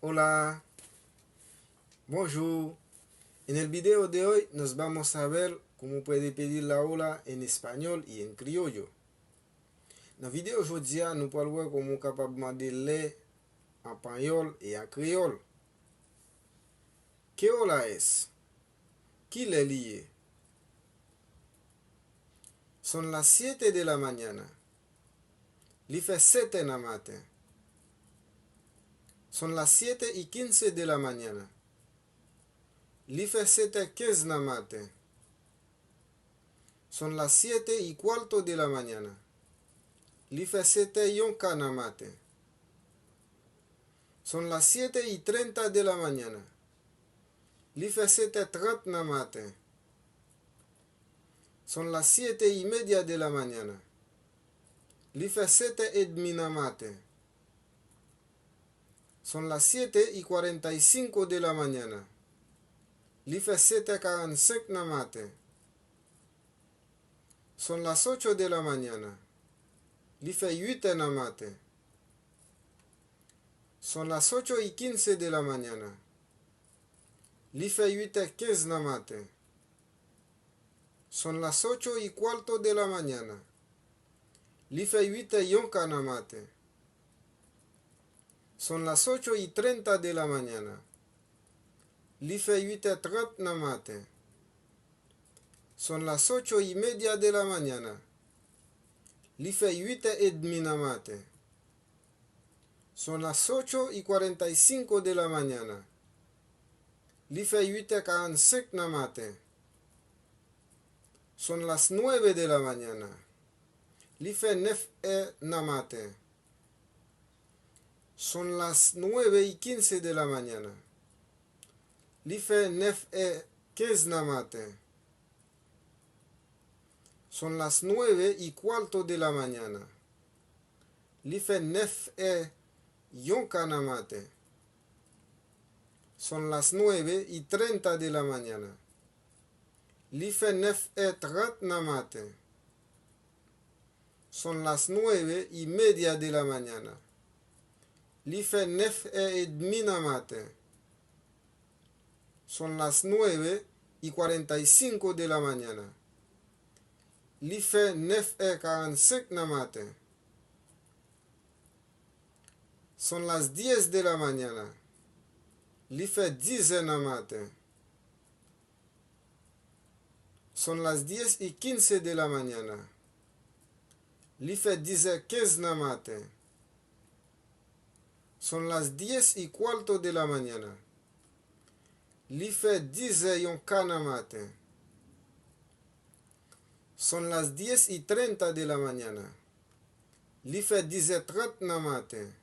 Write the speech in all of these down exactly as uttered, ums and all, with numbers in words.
Hola. Bonjour. En el video de hoy nos vamos a ver cómo puede pedir la hora en español y en criollo. Nan videyo jodi a, nou pral wè kòman w kapab mande lè an panyòl e an kreyòl. ¿Qué hora es? Ki lè li ye? Son las siete de la mañana. Li fè sèt è nan maten. Son las siete y quince de la mañana. Li fè sèt è kenz nan maten. Son las siete y cuarto de la mañana. Li fè sèt è yon ka nan maten. Son las siete y treinta de la mañana. Li fè sèt è trant nan maten. Son las siete y media de la mañana. Li fè sèt è edmi nan maten. Son las siete y cuarenta y cinco de la mañana. Li fè sèt è karannsenk nan maten. Son las ocho de la mañana. Li fè uit è nan maten. Son las ocho y quince de la mañana. Li fè uit è kenz nan maten. Son las ocho y cuarto de la mañana. Li fè uit è yon ka nan maten. Son las ocho y treinta de la mañana. Li fè uit è trant nan maten. Son las ocho y media de la mañana. Li fè uit è edmi nan maten. Son las ocho y cuarenta y cinco de la mañana. Li fè uit è karannsenk nan maten. Son las nueve de la mañana. Li fè nèf è nan maten. Son las nueve y quince de la mañana. Li fè nèf è kenz nan maten. Son las nueve y cuarto de la mañana. Li fè nèf è yon ka nan maten. Son las nueve y treinta de la mañana. Li fè nèf è trant nan maten. Son las nueve y media de la mañana. Li fè nèf è edmi nan maten. Son las nueve y cuarenta y cinco de la mañana. Li fè nèf è karannsenk nan maten. Son las diez de la mañana. Li fè diz è nan maten. Son las diez y quince de la mañana. Li fè diz è kenz nan maten. Son las diez y cuarto de la mañana. Li fè diz è yon ka nan maten. Son las diez y treinta de la mañana. Li fè diz è trant nan maten.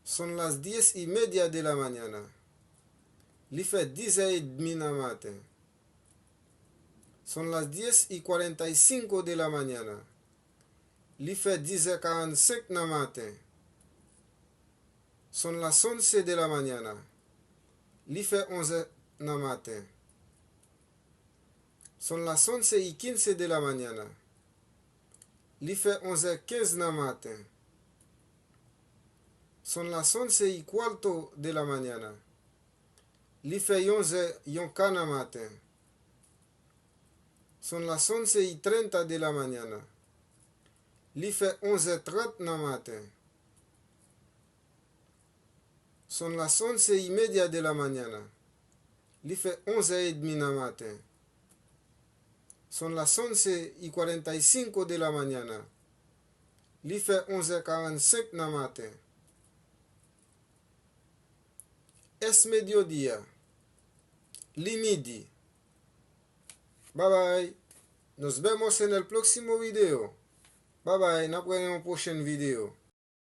Son las diez y media de la mañana. Li fè diz è edmi nan maten. Son las diez y cuarenta y cinco de la mañana. Li fè diz è karannsenk nan maten. Son las once de la mañana. Li fè onz è nan maten. Son las once y quince de la mañana. Li fè onz è kenz nan maten. Son las once y cuarto de la mañana. Li fè onz è yon ka nan maten. Son las once y treinta de la mañana. Li fè onz è trant nan maten. Son las once y media de la mañana. Li fè onz è edmi nan maten. Son las once y cuarenta y cinco de la mañana. Li fè onz è karannsenk nan maten. Es mediodía. Li midi. Bye bye. Nos vemos en el próximo video. Bye bye. N ap wè nan yon pwochèn videyo.